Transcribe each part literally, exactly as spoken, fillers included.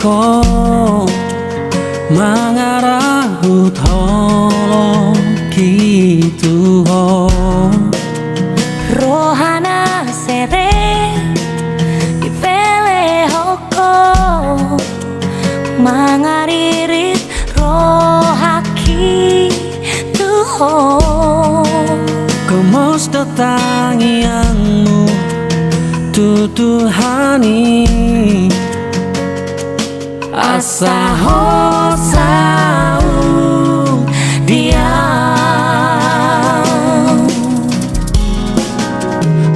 Ho mangarahut holongki tu Ho. Roha na serep dipelehon Ho, mangaririt rohangki tu Ho. Gomos do tangiangmu tu Tuhan i, asa Ho saut di Au.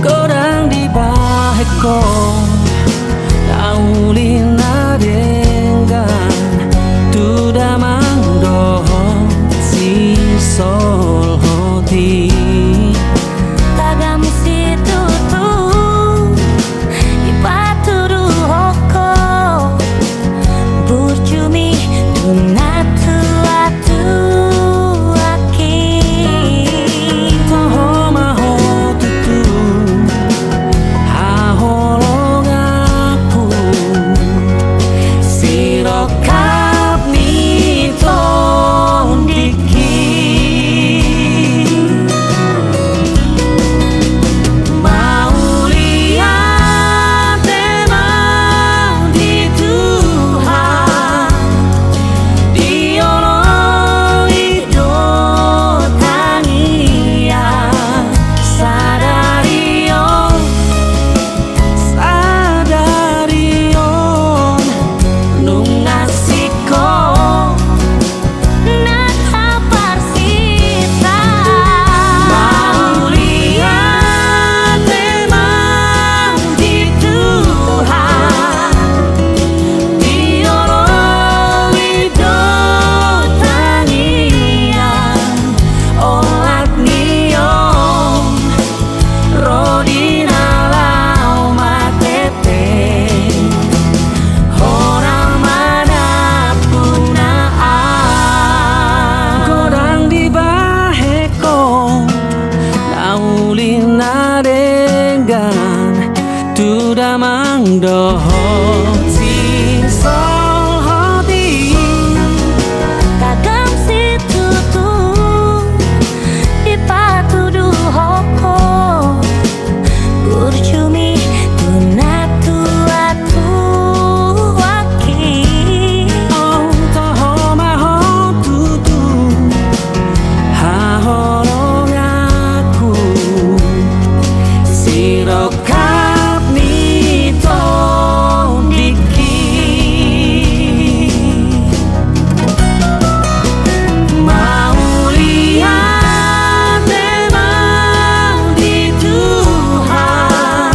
Godang dibahen Ho na uli na denggan tu damang dohot sisolhot i. Tagam situtu dipatuduhon Ho burjumi tu na tuatua. Toho ma Ho tutu haholonganku, sirongkap ni tondingki. Mauliate ma di Tuhan, dioloi do tangiang sadari on, sadari on, nunga singkop na taparsinta. Mauliate ma di Tuhan, dioloi do tangiang olat ni on, ro di na laho marende, hona manampuna au. Godang dibahen Ho na uli na denggan tu damang dohot sisolhot i. Tagam situtu dipatuduhon Ho burjumi tu na tuatua. Toho ma Ho tutu haholonganku, sirongkap ni tondingki. Mauliate ma di Tuhan,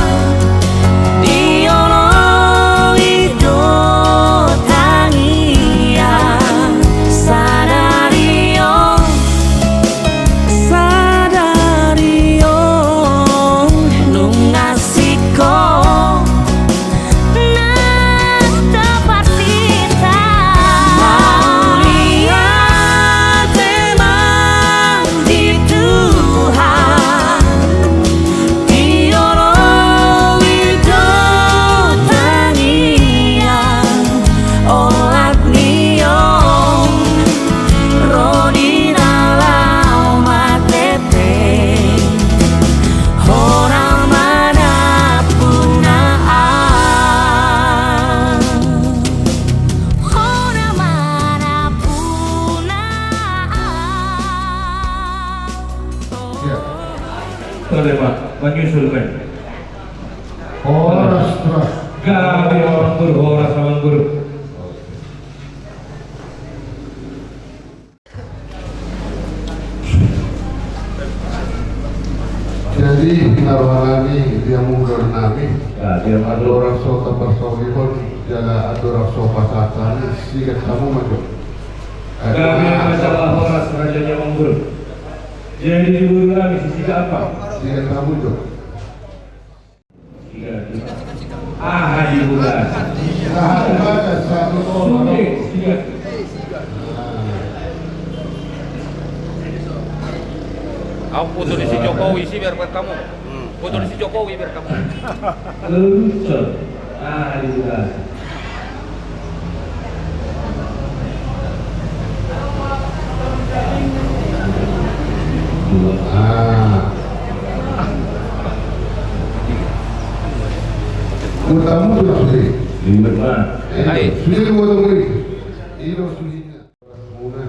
dioloi do tangiang sadari on, sadari on, nunga singkop na taparsinta. Mauliate ma di Tuhan, dioloi do tangiang olat ni on, ro di na laho marende, hona manampuna au. Hona manampuna au. Siap. Boleh, Pak. Menyusul, Pak. Horas, horas. Gabe, horas, Guru. Horas, Amang Guru. Jadi, pinarohanami di hamu dohot nami. Ya, dia masuk. Andorang so taparsaulihon jala andorang so pasahat hami, sigaet hamu ma jo. Gabe ma jala horas, raja ni Amang Guru. Jadi di boru nami sisigaet hamu. Sigaet hamu jo. Aha dibuka? Aha dibuka? Sude, sigaet. Au foto ni si Jokowi, si biar kamu. Foto ni si Jokowi biar kamu. Lucu. Aha dibuka? Ah. Utamu tu sude. Limbat, Pak. Eh, sude dua tahun ini. Ino sude. Muna,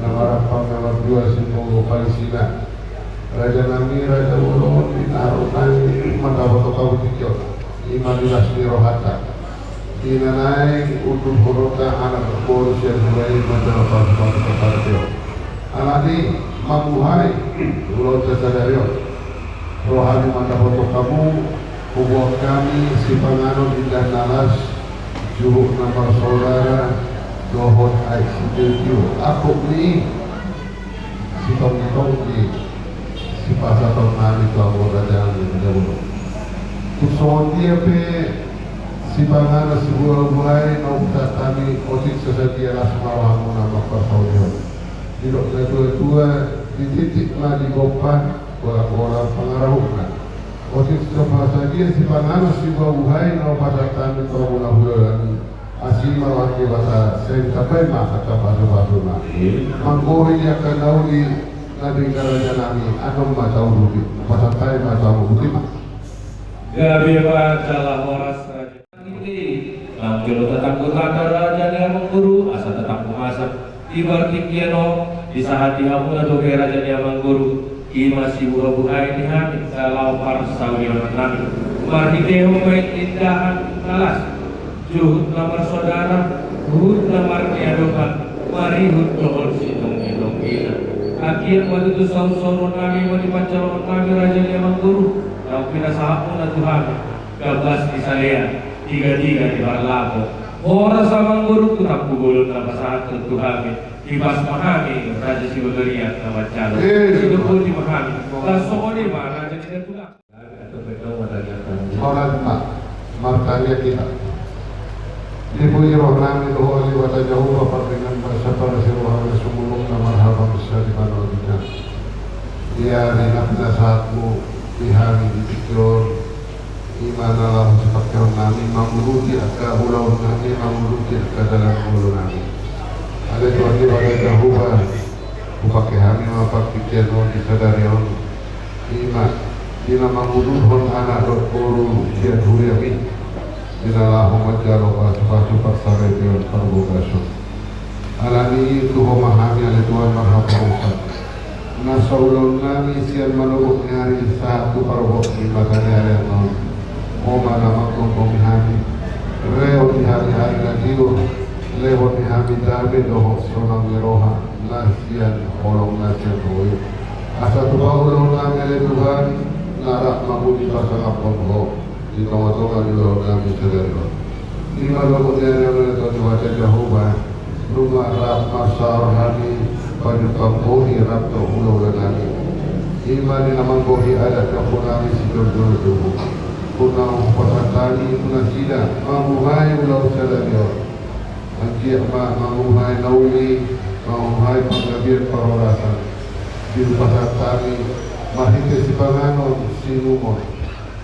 na marhampang na marjual simbong do palisina. Raja nami, raja bolon, di na ro nai mandapothon hamu tingki on. I ma di las ni rohanta. Di na naeng undurhononta anak boru sian huria i manjalo pasupasu parsaoran. Alani, mangguhai ulaonta sadari on. Ro hami mandapothon hamu, huboan hami sipanganon indahan na las, juhut na marsaudara, dohot aek sitio-tio, angkup ni sitonggi-tonggi, sipasahaton nami tu hamu raja nami, raja bolon. Tung songon dia pe sipanganon sibuha-buhai na hupasahat hami, otik so sadia las ma rohamuna mamparsaulihon. Didok natua-tua, dititip ma di gompa, golang-golang pangarahutna. Otik so sadia sipanganon sibuha-buhai na hupasahat hami tu hamuna hulahula nami, asi ma roha ni Debata, sai tabaen ma angka pasupasuna. Manggohi angka na uli na denggan raja nami, annon ma tauduti, pasahat hami ma tu hamu, boti ma. Gabe ma jala horas raja. Naung jolo tatambu tanda raja ni amangboru, asa tatambu masa. Di partingkian on, disahati hamuna dope raja ni amangboru, i ma sibuha-buhai ni hami, na laho parsaulian nami. Marhitehon baen indahan na las, juhut na marsaudara, huhut na marniadopan, marihut dohot sitonggi-tonggina. Anggiat ma tutu saur-sauron nami ma di panjaloon nami raja ni amangboru, naung pinasahatmuna tu hami. Gambas ni salean, tiga-tiga ni parlapo. Horas amangboru tu tampu bolon na pasahathon tu hami. Tipas ma hami, raja Sibagariang na manjalo. Eh. Sidok boti ma hami. Las songon i ma raja ni natulang. Horas ma, martangiang hita. Dipuji roha nami tu Ho ale Debata Jahowa, pardenggan basa, parasi roha na sumurung, na marhabang sian di banua ginjang. Di ari na pinasahatmu di hami di tingki on, i ma na laho sipangkehon nami, mangurupi angka ulaon nami, mangurupi angka dalan ngolu nami. Ale Tuhan Debata Jahowa, hupangke hami ma partingkian on di sadari on, i ma di na manguduthon anak dohot boru sian huriami, di na laho manjalo pasupasu, parsaripeon, parbagason. Alani i tu Ho ma hami ale Tuhan marhaposan. Na saulaon nami sian manogot ni ari sahat tu pargok ni mata ni ari annon, Ho ma na manggomgomi hami. Lehon di hami ari na tiur, lehon di hami dame dohot sonang ni roha na sian holong na sian Ho i. Asa tupa ulaon nami ale Tuhan, na rap mangudi pasangaphon Ho di tonga-tonga ni ulaon nami sadari on. I ma dohot ni ari on ale Tuhan Debata Jahowa, nunga rap marsaor hami pajumpang bohi rap dohot hulahula nami. I ma di na manggohi adat ni ompu nami sijolojolo tubu. Nunga hupasahat hami tu nasida, mangguhai ulaon sadari on. Anggiat ma mangguhai na uli, mangguhai panggabean parhorasan. Di hupasahat hami marhite sipanganon, siinumon.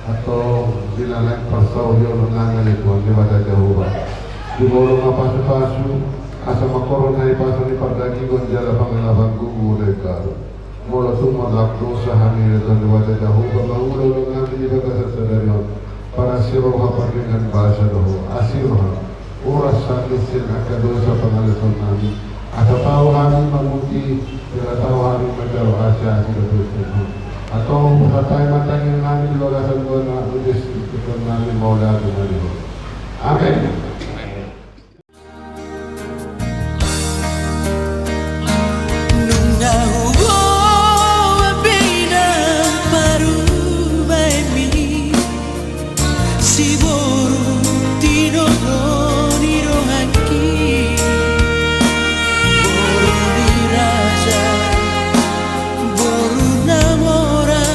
Antong di na naeng parsaulion nami ale Tuhan Debata Jahowa. Di na ro ma pasupasu, asa mangkorhon hahipason ni pardagingon jala pangalapan gogo na imbaru. Molo tung mangap dosa hami ale Tuhan Debata Jahowa, mangula ulaon nami di bagasan sadari on, parasi roha, pardenggan basa do Ho, asi roha. Uras hami sian angka dosa pangalapan nami. Asa tau hami mamuji, jala tau hami manjalo asi, asi do Tuhan. Antong hupasahat hami ma tangiang nami di bagasan Tuhan, na udes di Tuhan nami, mauliate ma di Ho. Amen. Nunga huboan be inang parumaenmi, siboru tinodohon ni donganki. Boru ni raja, boru na mora,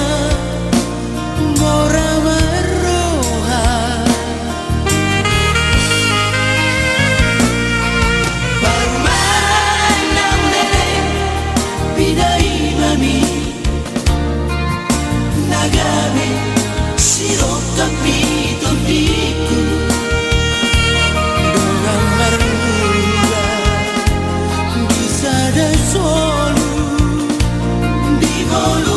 mora marroha. Parumaen naung leleng pinaimami, na gabe sirongkap ni tondingku. Dongan marmula di sada solu, di ngolu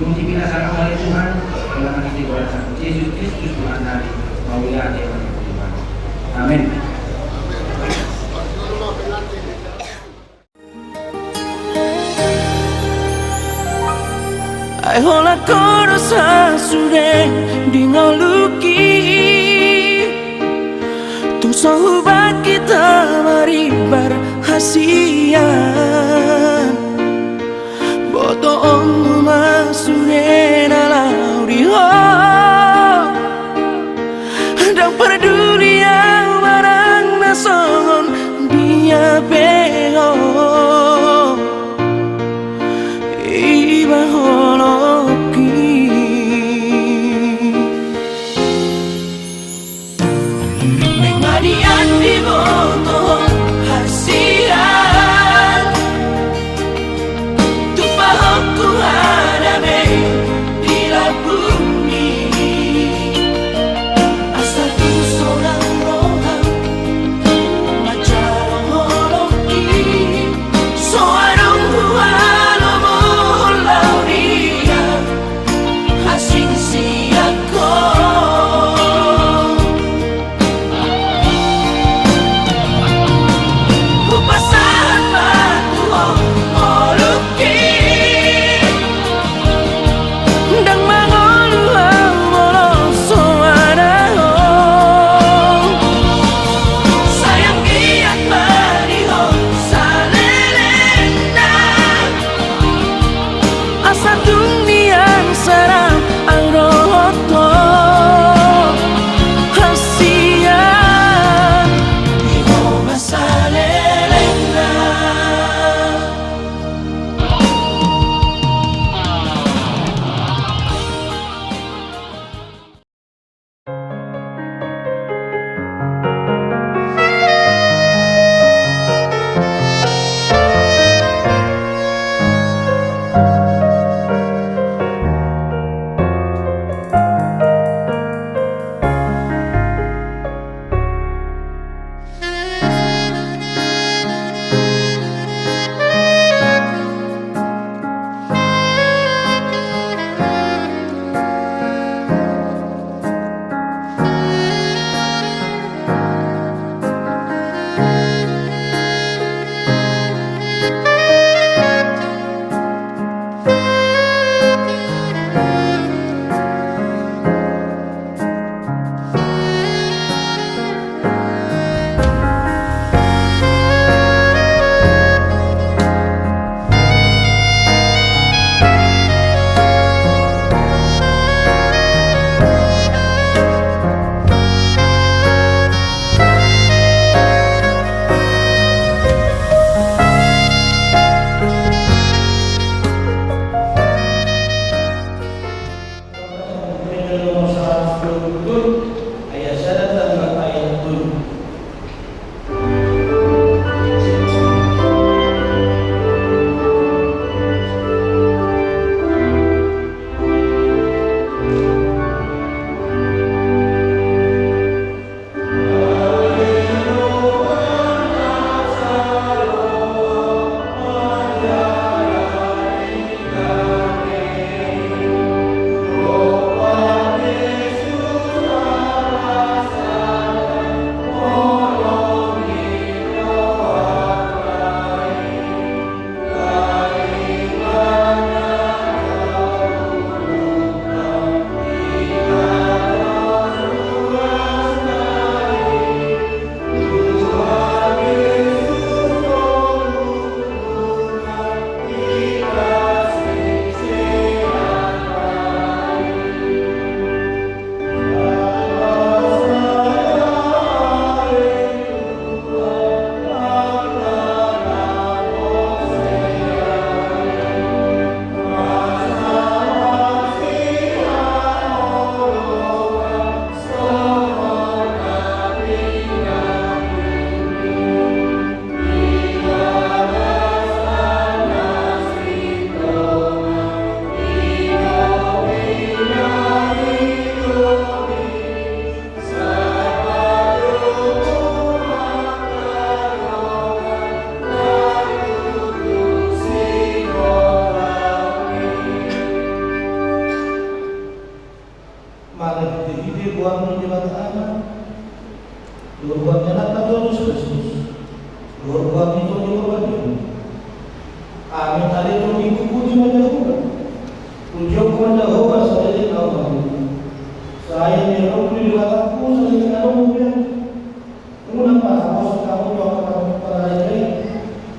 Ikuti pinasaran oleh Tuhan, dalam hati kepada Jesus Kristus Tuhan nami, mauliate oleh Tuhan. Amin. Ai holan ho do sasude di ngolungki, tung so hubakit marimbar hasian. Botoonmu ma sude na laho di ho. Ndang parduli au barang na songon dia pe ho, iba holongki. Mangaliat diboto hasian. Buat anak na Tuhan Yesus Kristus. Luhur buat itu di korban ini. Amin. Tadi itu diikuti ma Jahowa. Puji ma Jahowa saleleng ahu. Sai dia rukun di mataku saleleng ahu. Unang ma hapos kamu tu angka pangaranjai,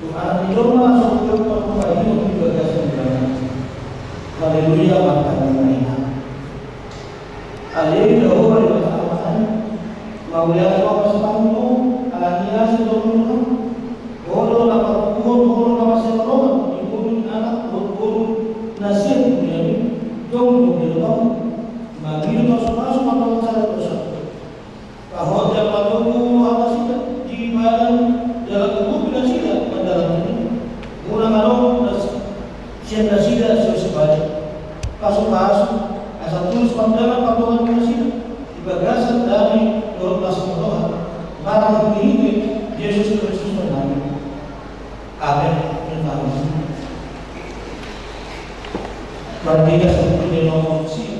tu anak ni jolma so tu parupahion di bagasan jolma. Haleluya, martangiang ma hita. Ale Jahowa Debata Ama, mauliate ma hami tu Ho, ala ni asi ni rohaM. Ho do na partubuhon, Ho do na masihaholongan, di ngolu ni anak dohot boru na sian Bunyamin, jongjong di lobamMu, mangido pasupasu ma tu angka sada dosa. Pahot jala patogu roha nasida, di padan jala tubuhi nasida mandalan tu Ho. Unang adong na sian nasida siosipaja. Pasupasu, asa tulus mandalan pardongan nasida, di bagasan dame dohot las ni roha, marhitehite Jesus Kristus Tuhanta. Amin. Marhite Santo Evangelio nomor sia.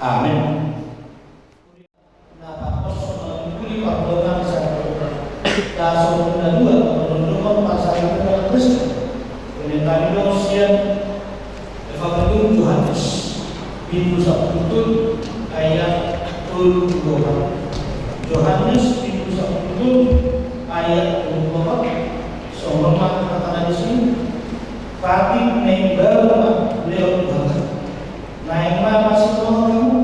Amin. Na pahoshon na muli pardongan sahali. Dasor na dua, mangondolhon parsaripeon Kristus. Komentari do sian Evangelium Johannes, bindu sampulu tolu, ayat tolu pulu opat. Johannes, bindu sampulu tolu, ayat tolu pulu opat. Songon on ma hatana disi: Patik na imbaru ma lehon Tuhanta. Naeng ma masihaholongan hamu,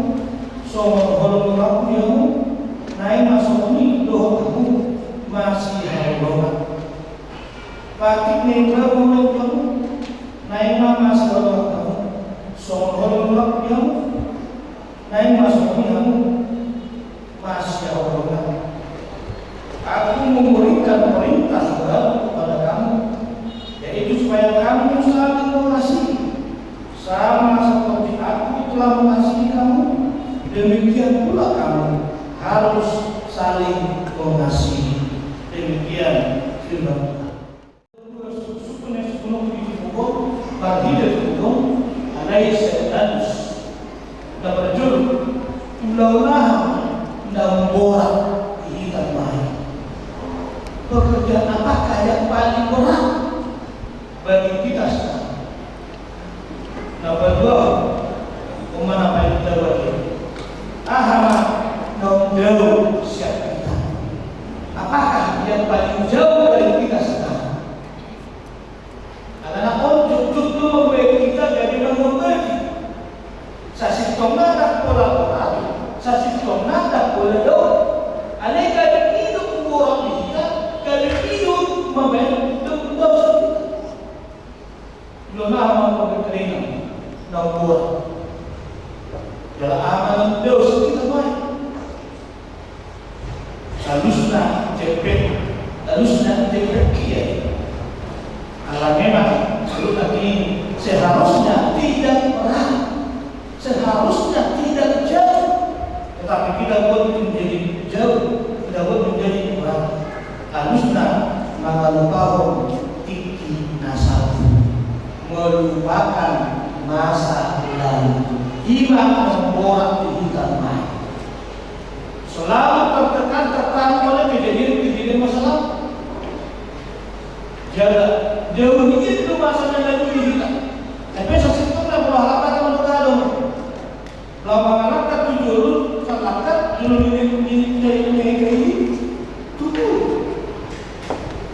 songon holong ni rohangku di hamu, naeng ma songon i dohot hamu masihaholongan. Patik na imbaru ma lehon Tuhanta, naeng ma masihaholongan hamu, songon holong ni rohangku di hamu, naeng ma songon i hamu masihaholongan. Aku memberikan perintah baru kepada kamu, yaitu supaya kamu saling mengasihi. Sama seperti Aku telah mengasihi kamu, demikian pula kamu harus saling mengasihi. Demikian firman Tuhan. Suksuk na sipulung di Tuhan, marhite Tuhan, alai sedanus. Na parjolo, ulaon na mamborat di hita nuaeng. Pekerjaan apakah yang paling berat bagi kita sekarang? Na paduahon, on ma na paling taruhon i. Aha ma naung jauh sian hita? Apakah yang paling jauh dari kita sekarang? Alana on jotjot do mamboan hita gabe mangambati. Sasintongna ndang pola borat, sasintongna ndang pola daon. Alai gabe i do umborat di hita, Jala aha ma na umborat? Jala aha ma na umborat? Alusna jempek, alusna jempek ia. Ala memang saluhutna i seharusnya tidak berat, seharusnya tidak jauh, tetapi kita buat menjadi jauh, kita buat menjadi berat. Alusna mangalupahon tingki na salpu, melupakan masa lalu. Ima na umborat di hita nuaeng. Selalu tertekan, tertahan oleh kejadian-kejadian masa lalu. Jala jauh i do masa na lalu di hita. Tapi sasintongna pola halak Batak mandok adong. Laho mangalangka tu jolo, salangka jolo ni, ni, ni, ni, ni, ni, tutu.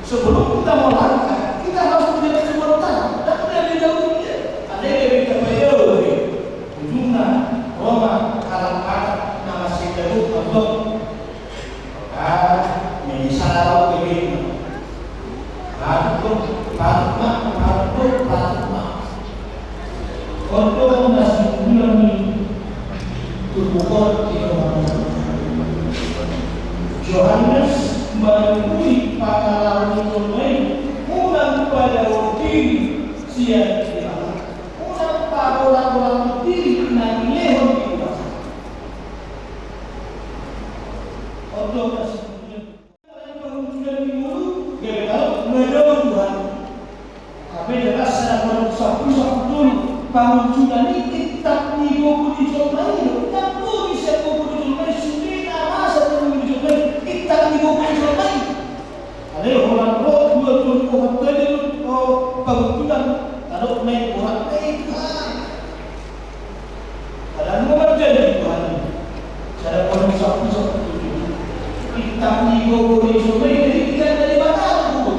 Sebelum kita melangkah, kita harus menjadi sebuah langkah. Dan dia lebih jauh dia. Ada yang lebih terpejauh lagi. Ujungna, ro ma halak Batak na masih jauh, contoh. Ah, menyesal, begini. Patut, patut ma, patut, patut ma. Oto na simulan ni turpuk on di Johannes. Johannes manungkuni pangalaho ni jolma i, unang padaon diri sian Debata, unang pabola-bola diri na nilehon ni Debata. Oto na simulan. Pangunjunan ni ngolu, gabe tahu, nggak ada Tuhan. Tapi jelas saya kurang sapu sapu dulu. Pangunjunan ni intak ni gogo ni jolma i do. Nggak perlu bisa gogo ni jolma i, sudah nama saya gogo ni jolma i. Intak ni gogo ni jolma i. Ada orang roh, dua turun pohon tadi, oh, pangunjunan. Kalau naik orang, naik Tuhan. Padahal mau kerja di Tuhan. Saya pun sapu sapu. Intak ni gogo ni jolma i, jadi kita dari mana tu?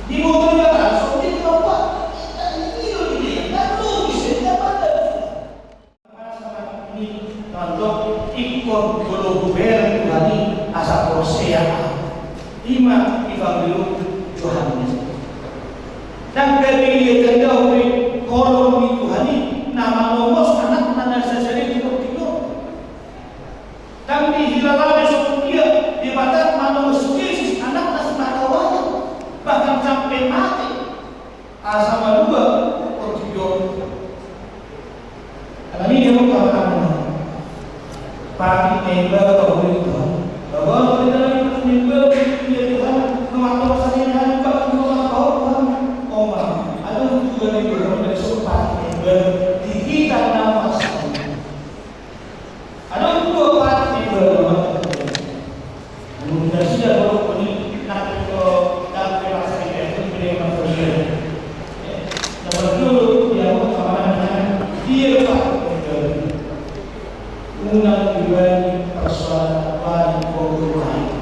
Di motor Debata, so di apa? Intak ni gogo ni jolma i, kan logis, ya, dapat. Masa ini mandok ingkon molo hubereng Tuhan i asa porsea. Ima dipangido Johannes. Ndang gabe dietanda be holong ni Tuhan i na manongos Anakna na sasada i tu portibi on. Ndang dihilala be songon dia Debata manongos Jesus Anakna simatawayang, bahkan sampe mate asa malua portibi on. Alani i do patik na imbaru, patik na imbaru, patik na imbaru, patik na imbaru, patik na imbaru, patik na imbaru, patik na imbaru. Oma, adong juga na imbaru, patik na imbaru di hita na masa. Adong dua patik na imbaru. Anu, nasida baru koni, nak, eh, nak, eh, masa di P S itu, dia yang masuk dia. Eh, nomor dulu, dia mau sama dengan dia, Pak. Unang dibagi persoalan paling pokok lain.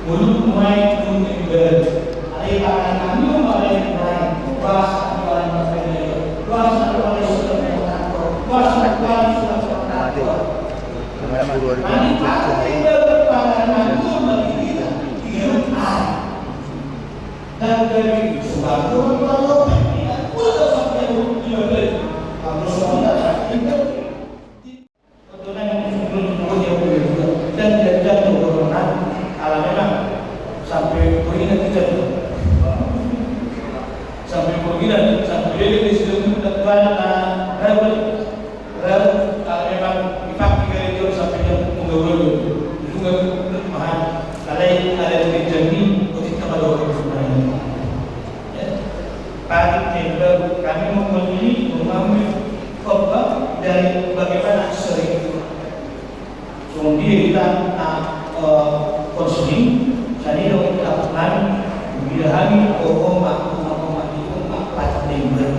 Mulut main, mulut dibagi. Alai pakai kami, pakai lain. Bahasa paling pakai lain. Bahasa paling sudah, bahasa paling sudah. Sampai poin na kita sampai poin na sampai dia di situ kita tuan, ah, Rau, kalau memang dipakai gareja on sampe jam tiga belas, ujungna tu mahal. Alai ada di jam ni, otik ta malo. Ya. Patik na imbaru, kami memilih mengambil khotbah dari bagaimana sering. Songon dia hita na, eh, konseling, jadi dong dapat nami, bila hami, oh, omak, omak, omak, di omak, patik na imbaru.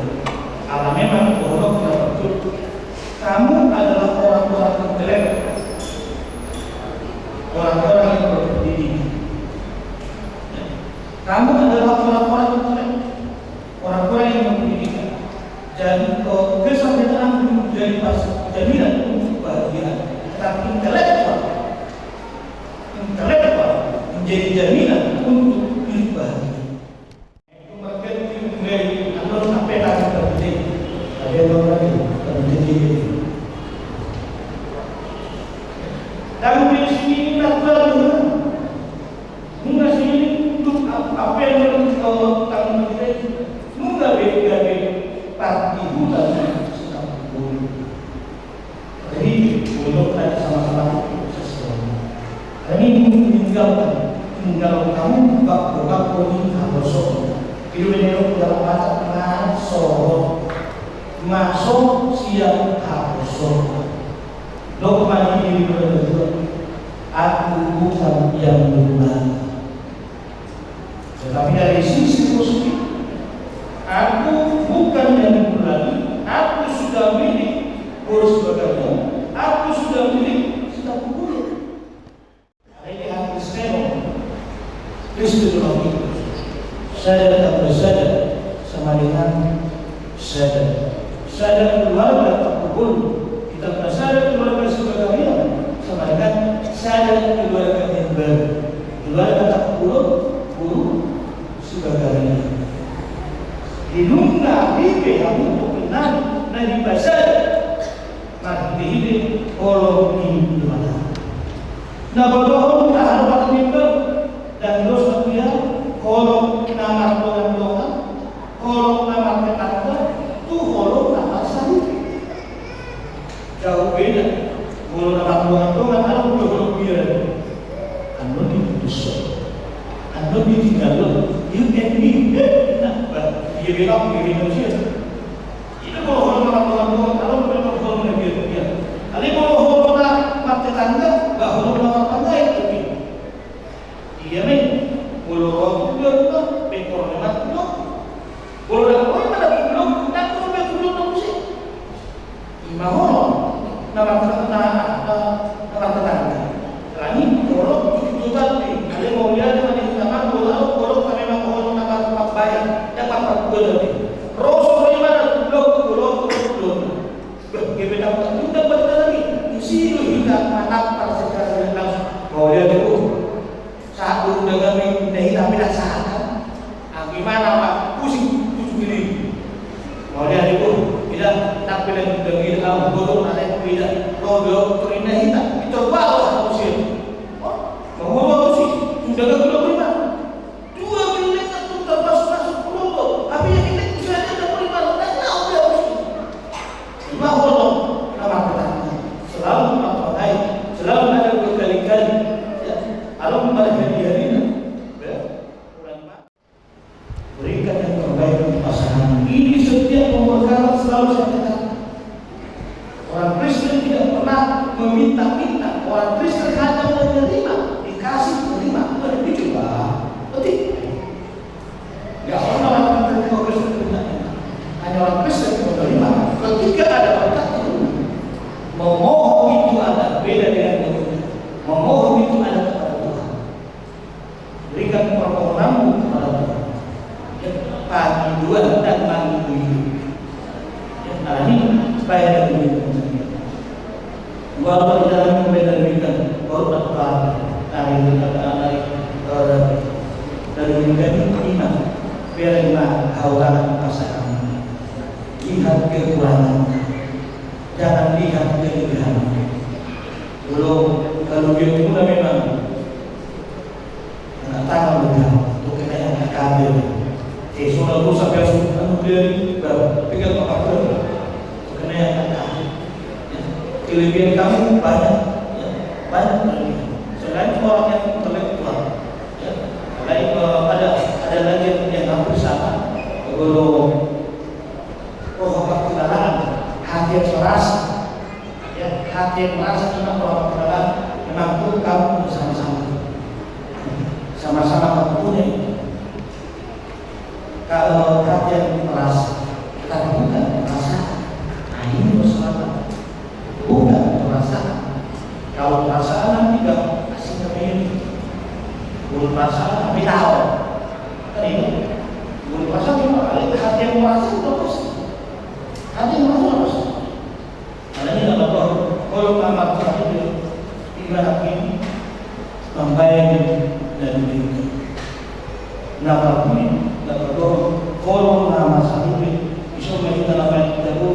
Ala memang, oh, omak, kita betul. Kamu adalah orang-orang intelek, orang-orang yang berpendidikan. Kamu adalah orang-orang intelek, orang-orang yang berpendidikan. Jadi, eh, kesehatan menjadi pas-, jaminan untuk kebahagiaan. Tetapi intelektual, intelektual menjadi jaminan untuk hidup bahagia. Itu marketing dari Ndang be siningot na tuan. Nunga siningot tu ap-, apa yang dilakukan Tuhan kita. Nunga be gabe parti bulan. Jadi, untuk tadi sama-sama sesama. Kami meninggalkan, tinggal kamu bak-, bak-, bak-, ini harus. Itu menurut dalam bahasa masohot. Masohot siap harus. Dok mani diri berdua. Aku bukan yang benar. Tetapi dari sisi positif, aku bukan yang dulu lagi, aku sudah milik Boru Sibagarium, aku sudah milik Sitapuhulun. Ada yang Kristen, Kristen lagi. Sada tambah sada sama dengan sada. Sada keluarga Sitapuhulun, ditambah sada keluarga Sibagarium, sama dengan sada keluarga Mimbar. Keluarga Sitapuhulun, Boru Sibagarium. Di nunga ripe hamu tu penan na di pasada. Marhite-hite holong ni Debata. Na binoto na harbat ni Mimbar, ndang dos na tutu holong na mardongan-dongan, holong na martetangga, tu holong na marsahit. Jauh beda. Molo na mardongan-dongan, adong do holong biar. Annon diputushon. Annon ditinggalhon. You and me. Nah, bah, dia bilang, dia bilang, dia. Ida molo holong na mardongan-dongan, adong do holong na biar-biar. Alai molo holong na martetangga, bah, holong na marpanjait, tapi. Ia, men, molo ro tu blok, bengkol memang tu blok. Molo ndang ro, mana tu blok, ndang ro, mana tu blok, na muse. Ima holong na martetangga, na, na, na martetangga. Alani holong tu, tu tadi, alai molo ia na martetangga, molo au holong na memang holong na mar-, marbaen, na marparbue tadi. Ro so ro, ima na tu blok, holong tu blok. Bah, gebe tau tak undang buat kita lagi. Isi lu hita manang parsekali langsung. Molo ia tu. Sahat do undangan ni, na hita pe ndang sahat. Anggo imana ma pusing pucuk diri. Mauliate do, ida, ndang pe diundang ida, au, boru na lain pe ida. Ro do, ro do na hita. Ito bawa aku sini. Oh, mauliate do, undangan do ima. Dua miliar na tung tarmasuk-masuk pulo do. Tapi yang ini bisa ada pulo do. Ndang tahu dia harus. Ima holong na martetangga, selalu marpanjait, selalu ada berkali-kali, ya, along marhali-halina. Ya. Berikan yang terbaik untuk pasangan. Ini setiap pembekalan selalu saya tekankan. Orang Kristen tidak pernah meminta-minta. Orang Kristen hanya menerima, dikasih, terima. Udah, dicoba. Betul. Nggak pernah orang Kristen terima. Hanya orang Kristen menerima. Ketika ada berkat, terima. Memohon itu ada, beda dengan meminta. Memohon itu ada kepada Tuhan. Berikan permohonanmu kepada Tuhan. Ya, pangidoan dan mangido-ido. Ya, alani, supaya ada duit. Walaupun di dalam pembedaan bintang, baru dapat dari, dari, eh, dari bintang ini, iman, biar lima haurangan pasangan. Lihat kekurangan, jangan lihat kelebihan. Molo kalugianmuna memang Angkat tangan, beda. Untuk kena yang angkat dia. Eh, saudara, dosa biasa, anu dia, pegang apa pun. Untuk kena yang angkat. Ya. Kelebihan kamu banyak. Ya. Banyak kelebihan. Selain orang yang intelektual. Ya. Selain, eh, ada, ada lagi yang, yang hampir sama. Kalau, oh, apa kenalan, hati yang serasa. Ya, hati yang merasa tenang bahwa adalah memang pun kamu bersama-sama. Sama-sama kamu punya. Kalau hati yang merasa, tapi bukan perasaan. Nah, ini persoalan. Bukan perasaan. Kalau perasaan nanti gak asik sama ini. Bukan perasaan, tapi tahu. Kan ini. Bukan perasaan, cuma hati yang merasa itu bagus. Hati yang merasa bagus. Alani na molo, molo na marhite, ibarat ni mambaen na denggan. Na parhite, na pardohot, molo na marhite, ison ma hita na paling jago,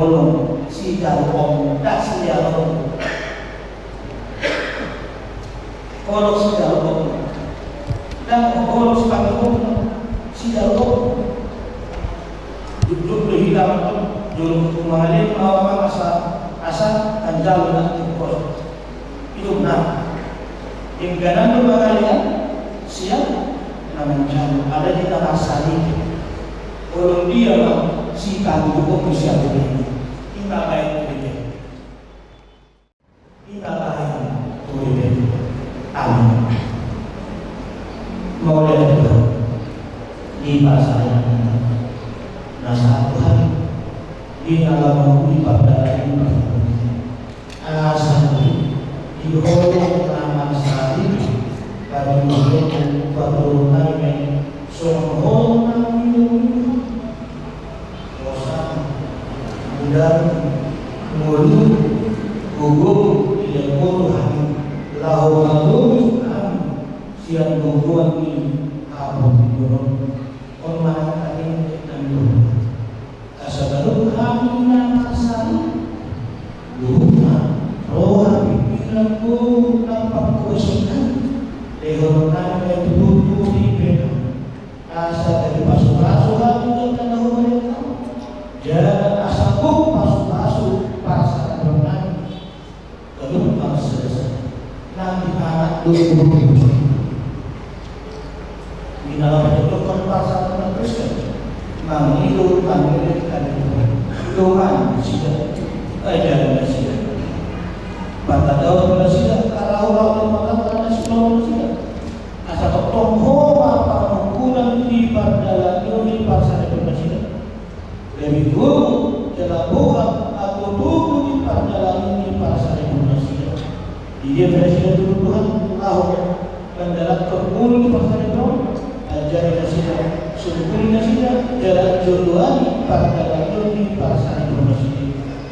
Holong sijalo ommu, ndang sijalo ommu. Holong sijalo ommu, ndang holong sipanggohonmu, sijalo ommu. Jukjuk do hita jolo mangalean ma asa, asa manjalo na tingkos. Idop na dengganan do mangalean sian na manjalo, alai di na marsarita. Holong dia ma sitanggung sian dengganan. Ima baen tu dengganan. Ima baen tu dengganan. Amin. Mauliate Tuhan. Di pasaran na sahat Tuhan. Di na laho di pardalanan. Asa di holong na marsarita, patuduhon, patuduhon nami songon holong na niulahon. Hosa, muda, ngolu, gogo, dilehon Ho Tuhan, laho mangolu hami sian gogoan ni haporseaon. On ma na tadingkon nami Tuhan. Asa ganup hami na marsarita, luhutna roha, pingkiran, gogo, na pangkuason nami, lehon nami ma i tu turpuk ni Ibana. Asa gabe pasupasu hami di angka na hubereng Ho. Jala asa gok pasupasu parsaripeon nami. Ganup ma sada-sada nang di anak dohot boru. Di na laho manjotjot parsaripeon na Kristen, mangido, mangido, mangido. Dongan nasida, ajaran nasida, patadohon nasida, karahurahur, patadohon nasida. Asa tongtong Ho ma panungkunan di pardalanan ni parsaripeon nasida. Gabe gogo jala boha angka tubu di pardalanan ni parsaripeon nasida. Di dia pe nasida tubu Tuhan, laho mandalanhon ngolu di parsaripeon, ajari nasida, sungkuli nasida, jala joloani pardalanan ni parsaripeon nasida.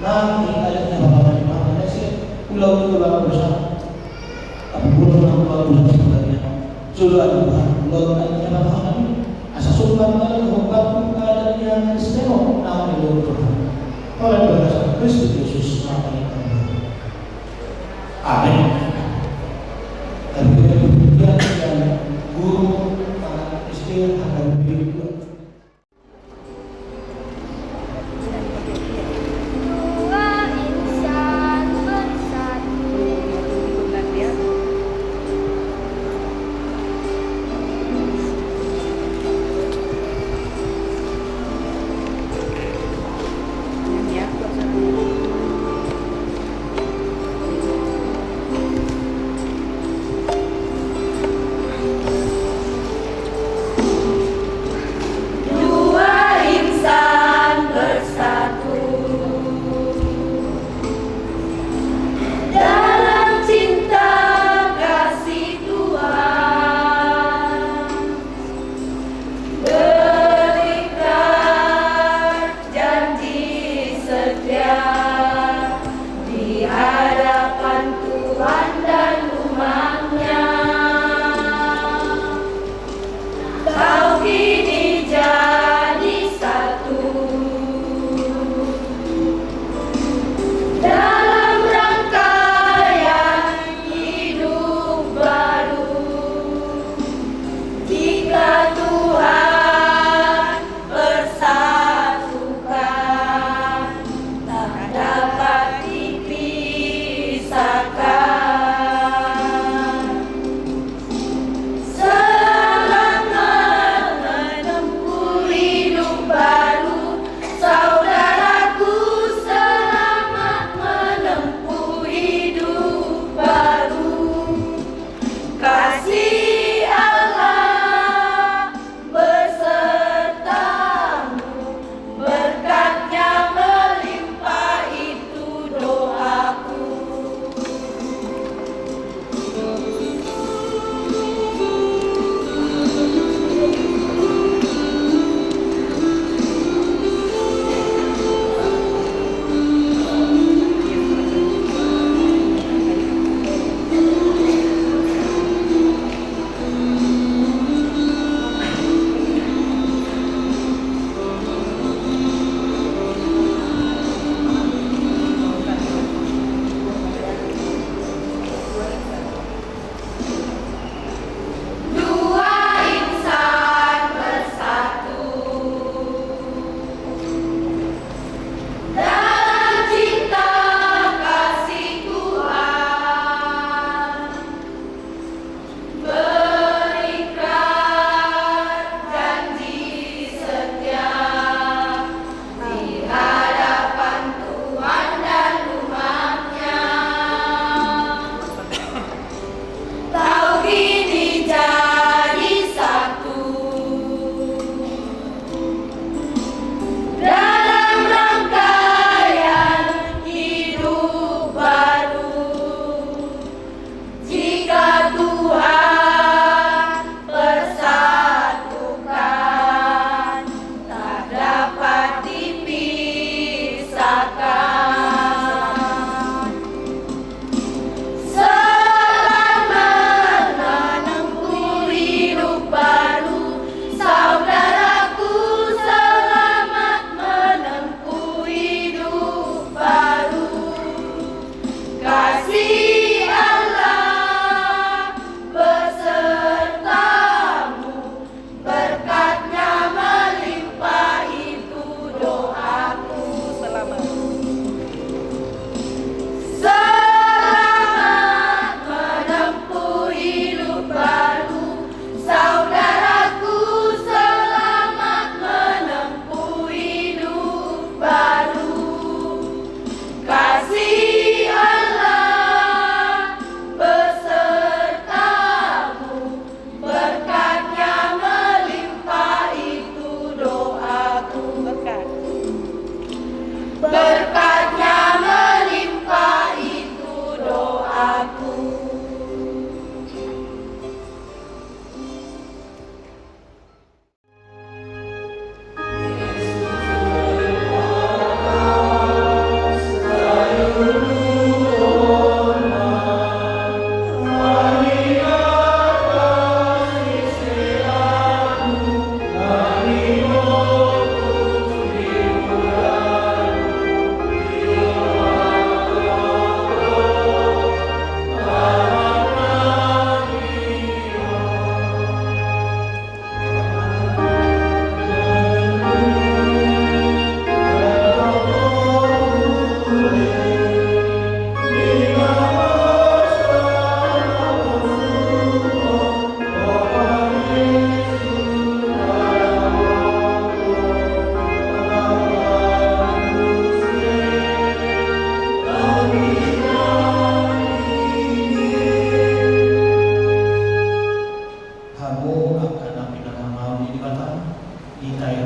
Nang di adat na papamanamana nasida, ulaon ni ulang dosa. Tapi ulang ulang dosa sebenarnya. Joloan Tuhan, ulang ulang dosa. Asa sumbar na hombar tu adat ni Kristen on, nang di luhut Tuhan. Oleh bagasan Kristus Yesus, Tuhan kami. Amin. Tapi kita berpikir dan guru anak S D akan berikut. Dua insan bersatu.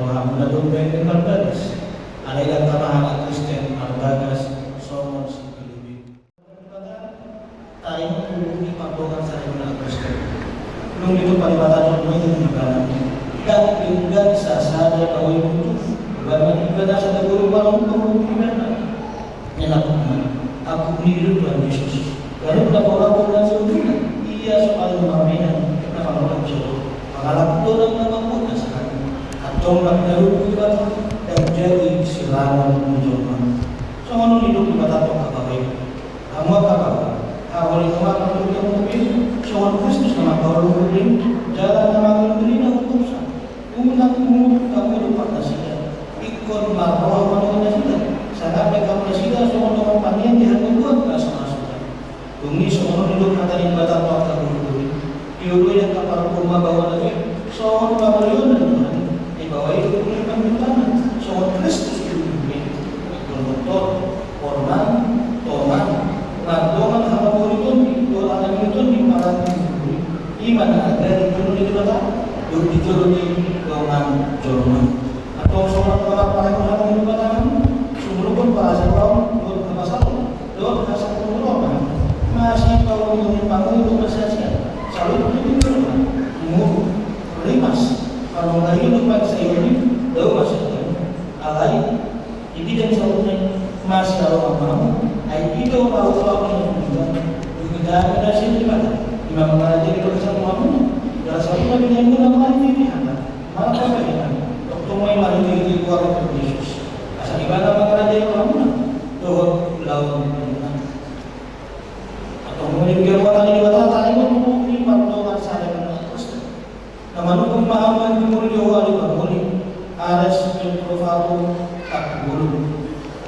Rohamuna do umbahen na marbagas. Alai ndang tama halak Kristen marbagas songon si Pilipin. Taringot tu pardongan sahali ni halak Kristen. Dung ditupa Debata jolma i di ibana, ndang denggan sasada na boi butuh, boi ma ibana sada guru parompu di ibana. Nena pun aku niru Tuhan Yesus. Lalu na pola pun na seujungna ia so paling mamena na pangolak jolo. Pangalak do na mambuat na sahali. Antong na pinarupu Debata dan jadi silangan ni jolma. Songon on didok Debata tu angka baoa i. Hamu angka baoa, haholongan ma tu hita mungkin songon Kristus na mangkaholongi, jala na mangalului na hukum sa. Unang muruk hamu dompak nasida, ingkon marroha ma dongan nasida. Sangap baen hamu nasida songon dongan panian di hangoluan na so masuda. Dung i songon on didok hata ni Debata tu angka guru-guru i. Dioloi angka parpunguan baoa na i, songon pangoloi ni Tuhan. Di baoa i do umbahen na mangulahon, songon Kristus di ujung i. Ingkon doktor, horman, tongan, mardongan hamaboruonta, dohot hamaboruonta parange ni guru i. I ma na diajari jolo ni Debata, dohot dijolo ni dongan jolma. Antong songon na marparange hata ni Debata, sumurupon parajangkaon, dohot hapasahaton, dohot hasangapon roha, masipaulungi pangulu masiasian, saluhut tu jolma, muruk, rimas, panongarion dohot pangisaion i, dao masiasian. Alai, i pe jala saluhutna i, masiaroha ma hamu, ai i do parungkilon ni Tuhan. Dung i dame na sian Debata, i ma mangarajai di bagasan rohamuna, jala saluhutna binahenmuna mangarajai di hata. Marhite hata, tongtong ma i marhite-hite goar ni Tuhan Yesus. Asa ibana mangarajai rohamuna dohot ulaonmuna. Antong molo di hata ni Debata taringot tu pardongan sahali ni halak Kristen. Na manungkun ma hamu anggi muli di hau di pangoli, Ares Petrovato Tapulun.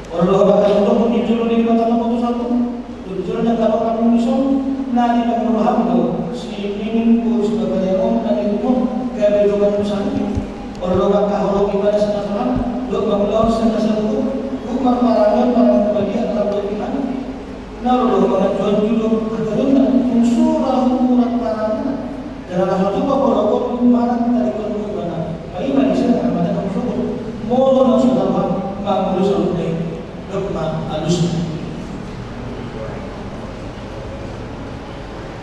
Olo, maka tongtong di jolo ni Debata na boto satu. Tujuan dan kalokan muni son, na dipangido roham do si Nining boru Sibagalean on na dihukum gabe dongan tu sahali. Olo mangkaholongi ibana sian hatoran, dohot mangulahon sian na saluhut, hukum marparange, parange na badia, na dohot imana. Na olo do manganju-anju do hagarionna, tung so ra hukuman parangena. Jala na so tupa holong on, manang tadingkon ibana. Paima disi na mata na musukut. Molo na so tau ha, mangolu saluhutna i. Dok ma alusna.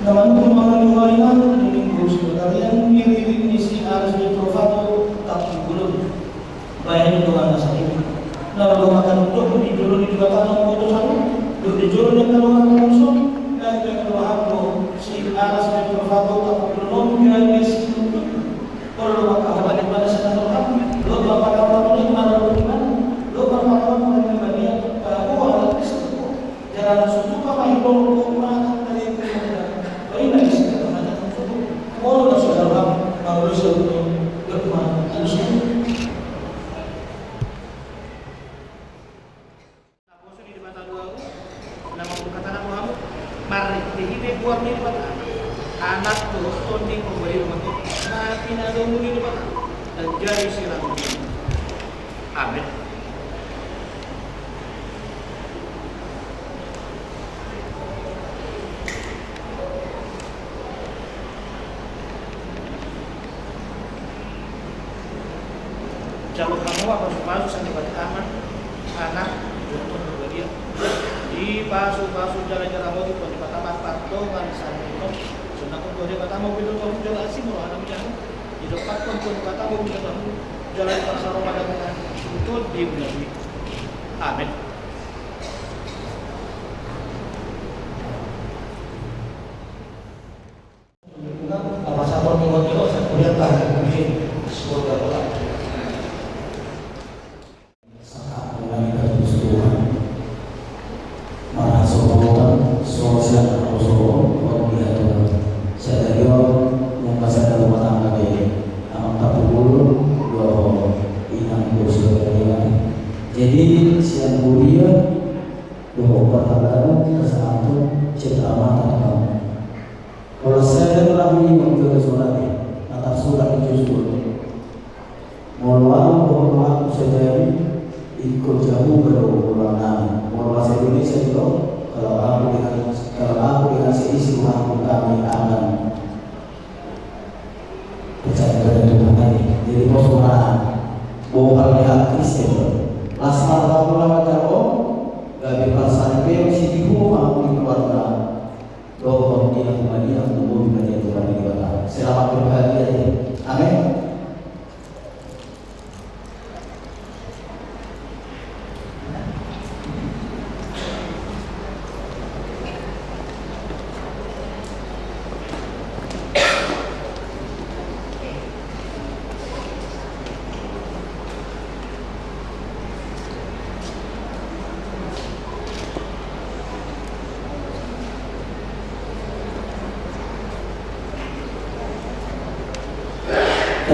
Na manungkun mangan di huaringan, Nining boru Sibagalean, diririt ni si Ares Petrovato Tapulun. Bahen dongan na sahali. Na olo mangkanutup di jolo ni Debata na boto satu, dohot di jolo ni angka dongan na muni son, na dipangido roham do si Ares Petrovato Tapulun on gabe sinutup. Olo mangkaholongi ibana sian hatoran, dohot mangkaholongi ibana, dohot mangkaholongi ibana, paboa halak Kristen do. Jala na so tupa ma i, dohot manang tadingkon ibana. Paima disi na mata na musukut. Molo na so tau ha, mangolu saluhutna i. Dok ma alusna. Naposo di Debata do ahu, na mangulahon hata na boha hamu, marhite-hite goar ni Debata, Anak dohot Tondi Porbadia Umar, na pinadomu ni Debata, dan jadi silangan. Amen. Jalo hamu ma pasu-pasu sian Debata Ama, Anak, dohot Tondi Porbadia. Dipasu-pasu jala diramoti Tuhan Debata ma pardongan sahali on. Sonang ma Tuhan Debata ma umbege tu hamu jala asi ma rohana manjalo. Didompakhon Tuhan Debata ma umbege tu hamu jala diparsaroha damina tu tondi mulajadi. Amen. Sahat mulai dari Tuhan. Marhasohotan, so sian hasohotan, on dia Tuhan. Sadari on, mungka sada rumah tangga be, Amang Tapulun, dohot Inang boru Sibagalean. Jadi, sian huria, dohot parhalado, pasahathon, citra mata, Tuhan. Pola sada lagu i manggaga suara i, na tarsurat di Joshua. Molo ahu dohot donganku sadari, ingkon jabu do goarnami. Molo bahasa Indonesia do, kalau aku dengan, kalau aku dengan seisi rumahku kami aman. Percaya kepada Tuhan aja. Jadi, pos suara.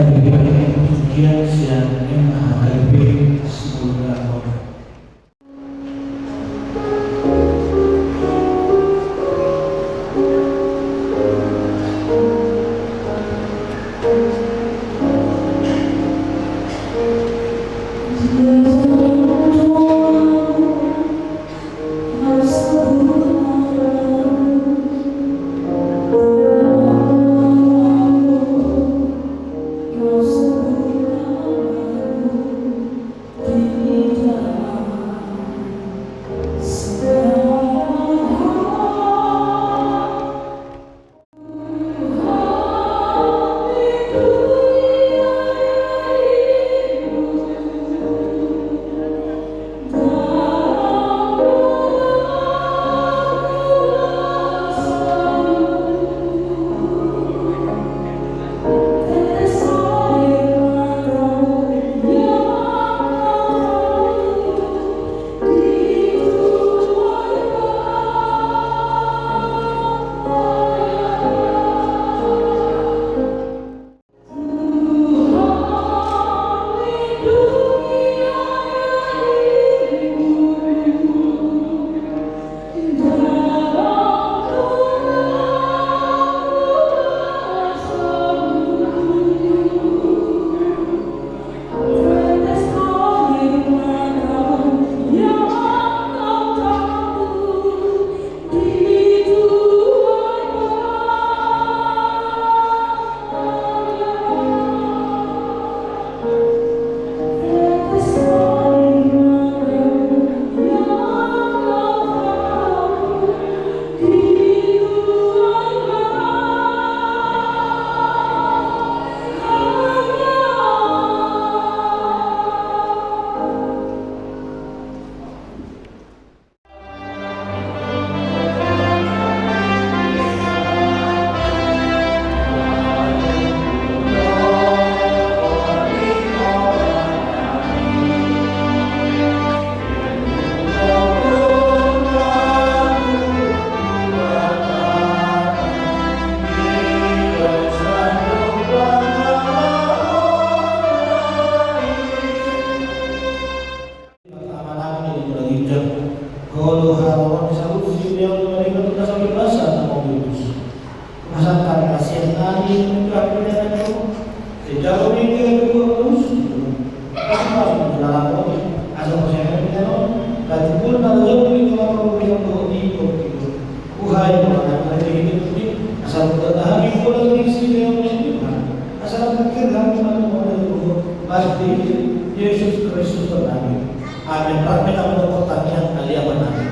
Bagian sian Ema L P sepuluh Dapur. Pertama nami di Pulau Ginjang. Ho do haroro ni saluhut sipeleon ni Maria, tu na saluhut basa na mauliate. Pasahat hami hasian nami tu hami pelean nami. Sejalo minggu yang kedua terus. Pas menjelang roti, asa percaya dengan kita, dan pun ada jauh di tengah permukiman dohot di timur. Uhai, Tuhan, yang ada di hidup ini, asa berkata hami, Tuhan, di sini, yang Tuhan. Asa berpikir hami, Tuhan, Tuhan, Tuhan, pasti Yesus Kristus, Tuhan kami. Amin. Kami tak mendapat tanya, kali apa nanti?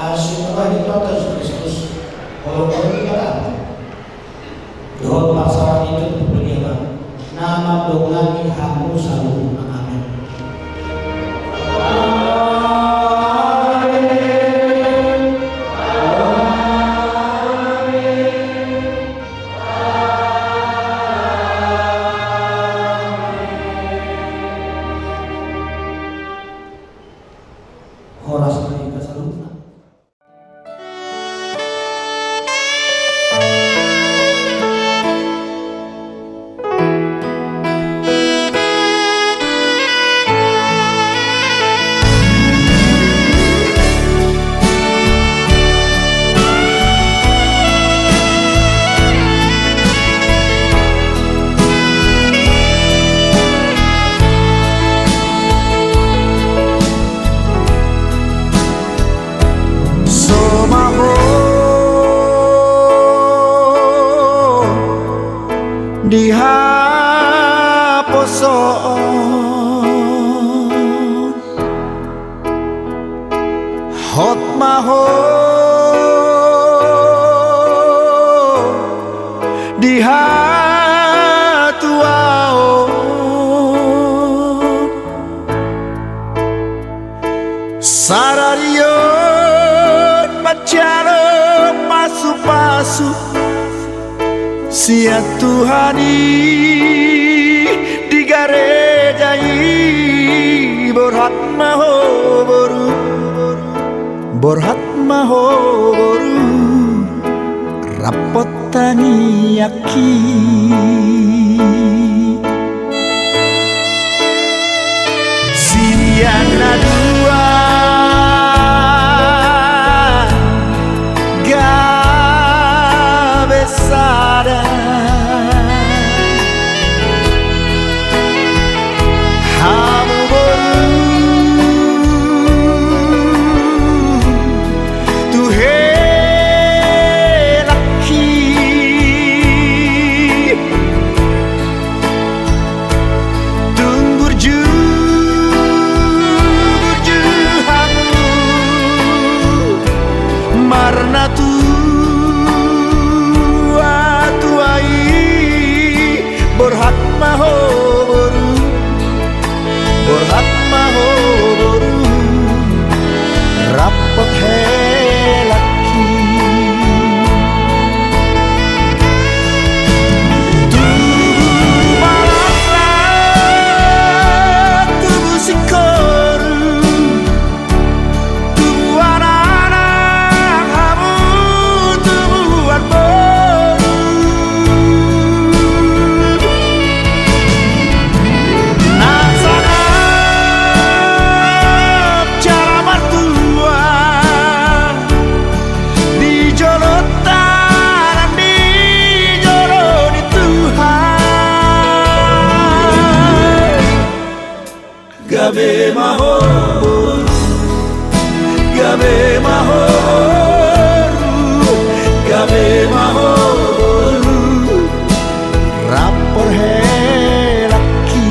Asi ni Tuhan Kristus, holong-holong ni Tuhan. Dohot pasahat ni Tuhan pupudi ama, na mandongani hamu saluhutna. Amen. Horas ma di hita saluhutna. So ma ho di haposoon, hot ma ho di hatuaon. Sadari on manjalo pasupasu sian Tuhan i di gareja i. Borhat ma ho boru, borhat ma ho boru, rap tangiangki. Sian na dua gabe sada. Hamu boru tu helangki. Tung burju, burju hamu marnatua-tua i. Borhat ma ho boru, borhat ma ho boru, rap hot helangki. Tubu ma laklak, tubu singkoru, tubuan anak hamu, tubuan boru. Na sangap jala martua di jolonta nang di jolo ni Tuhan. Gabe ma ho boru, gabe ma ho boru, gabe ma ho boru, rap hot helangki.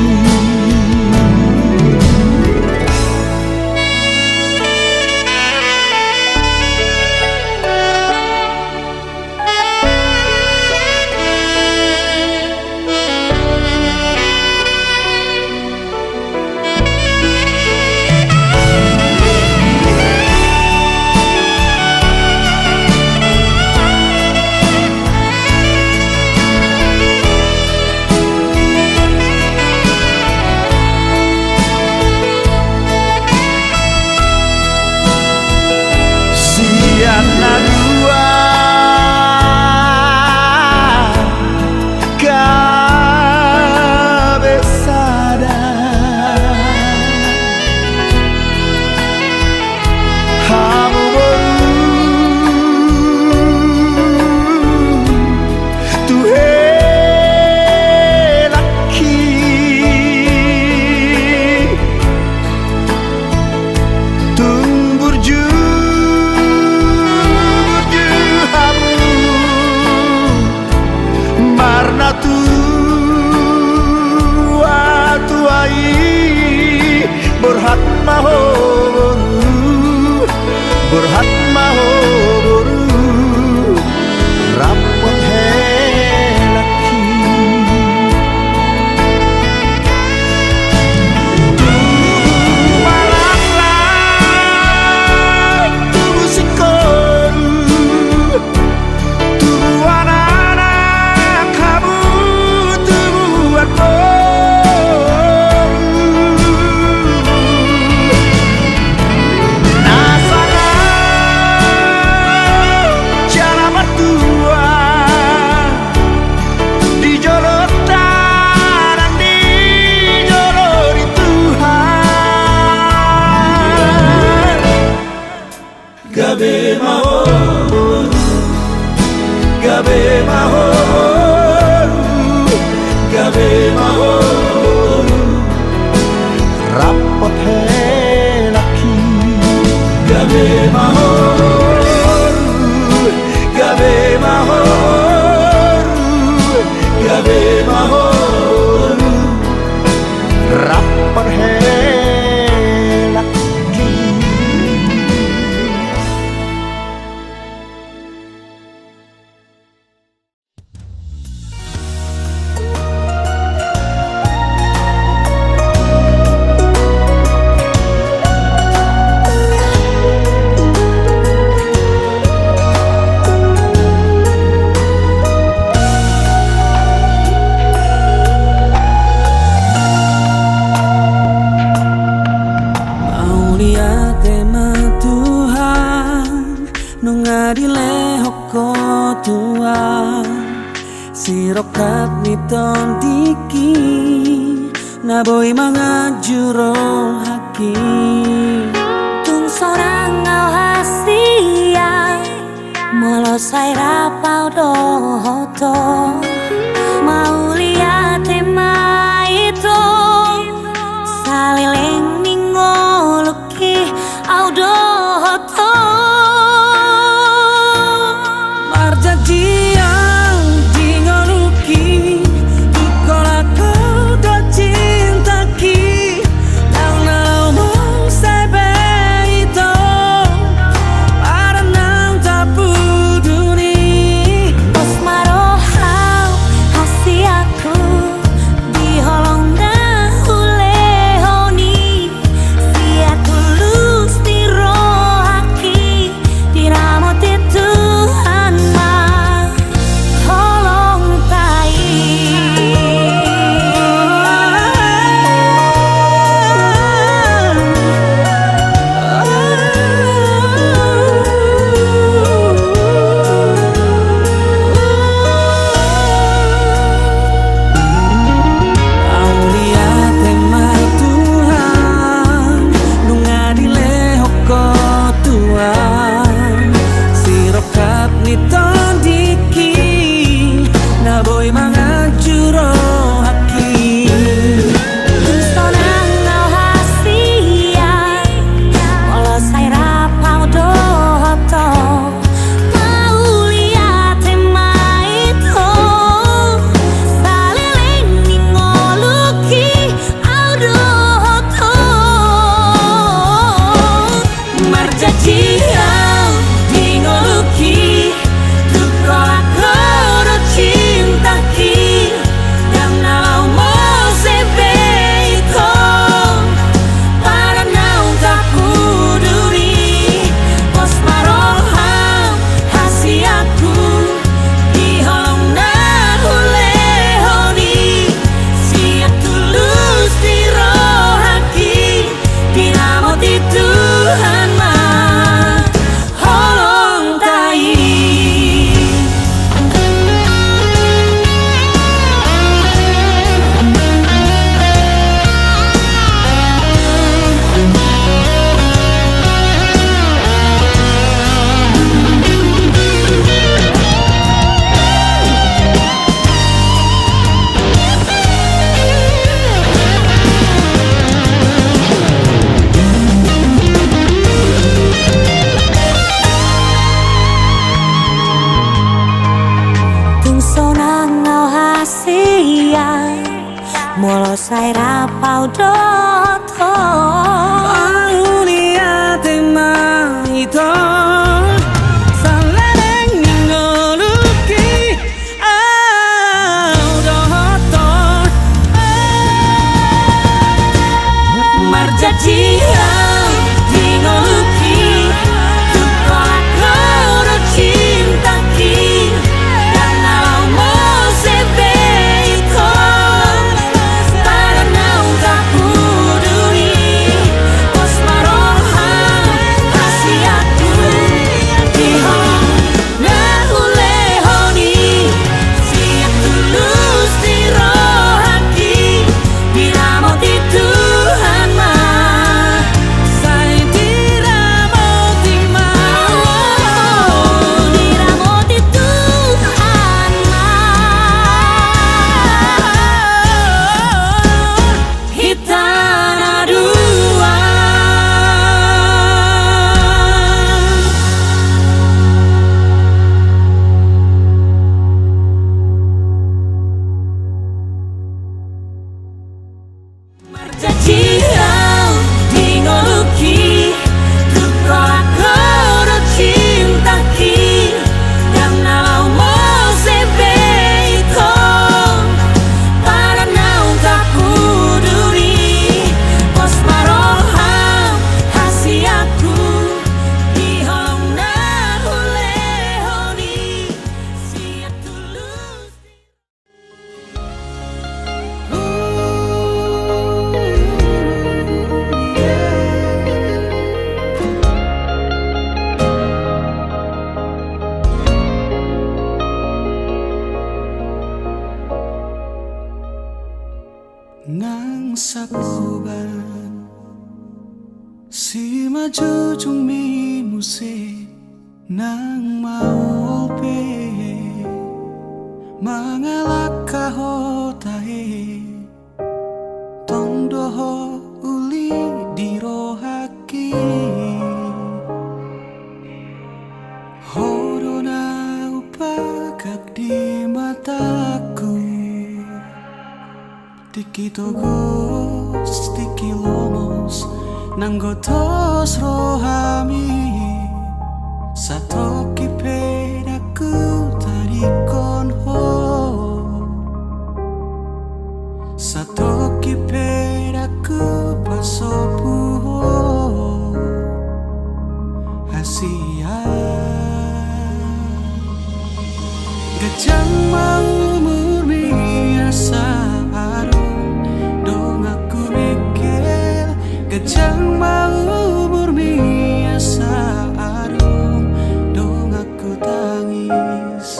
Sian na dua gabe sada. Hamu boru tu helangki. Tung burju, burju hamu marnatua-tua i. Borhat ma ho boru, borhat ma ho boru, rap hot helangki. Tubu ma laklak, tubu singkoru, tubuan anak hamu, tubuan boru. Na sangap jala martua di jolonta nang di jolo ni Tuhan. Gabe ma ho boru, gabe ma ho boru, gabe ma ho boru, rap hot helangki. Gabe ma ho boru, gabe ma ho boru, gabe ma ho boru, rap hot helangki. Sirongkap ni tondingki na boi manganju rohangki. Tung sonang au hasian, molo sai rap au dohot ho. Mauliate ma ito, saleleng ni ngolungki au dohot ho. Marjanji au di ngolungki, tung holan ho do cintangki. Ndang na laho muse be ito, padan naung tapuduni. Pos ma roham hasianku, di holong na hulehon i. Sian tulus ni rohangki, diramoti Tuhan ma holongta i. Mauliate ma Tuhan, nunga dilehon ho Tuhan sirongkap ni tondingki na boi manganju rohangki. Tung sonang au hasian, molo sai rap au dohot ho. Mauliate ma ito, saleleng ni ngolungki au dohot ho. Marjanji au di ngolungki, tung holan ho do cintangki. Ndang na laho muse be ito, padan naung tapuduni. Pos ma roham hasianku, di holong na hulehon i. Sian tulus ni rohangki, diramoti Tuhan ma holongta i. Tung sonang au hasian, molo sai rap au dohot ho. Mauliate ma ito, saleleng ni ngolungki au dohot ho. Marjanji au di ngolungki, tung holan ho do cintangki. Ndang na laho muse be ito, padan naung tapuduni. Jujungmi muse nang maol pe mangalangka ho tahe. Tong do ho uli di rohangki. Ho do na hupagak di matangku. Tingki togos, tingki lomos, nang gotos rohami. Satongkin pe ndang hutadingkon ho. Satongkin pe ndang hupasobu ho. Hasian. Ganjang ma umurmi asa adong donganku Mikel. Ganjang ma umurmi asa adong donganku Tangis.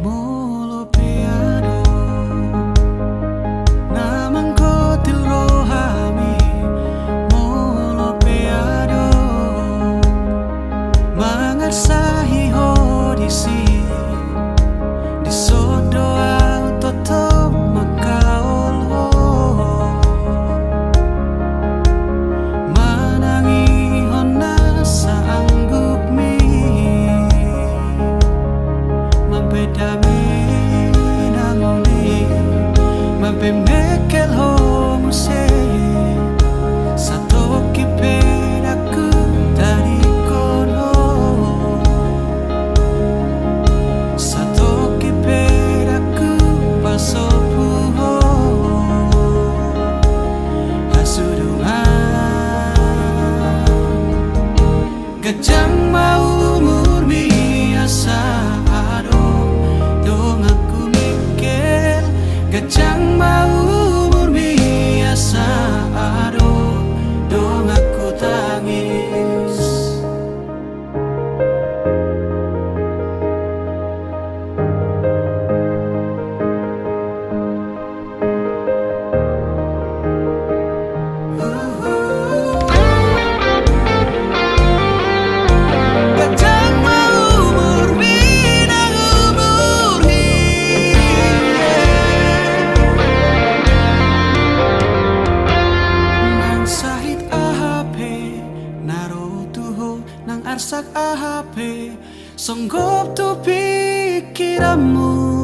Molo pe adong na manggotil rohami, molo pe adong mangarsahi ho disi, dison do ahu tongtong mangkaol ho. Manangihon na saanggupmi. Mambahen dame na uli, mambahen mengkel ho muse. Satongkin pe ndang hutadingkon ho. Satongkin pe ndang hupasobu ho. Hasudungan. Ganjang ma umurmi asa adong donganku Mikel. Ganjang ma umurmi asa adong donganku Tangis. Ganjang ma umurmi nang umur hi. Nang sahit aha pe na ro tu ho, nang arsak aha pe songgop tu pingkiranmu.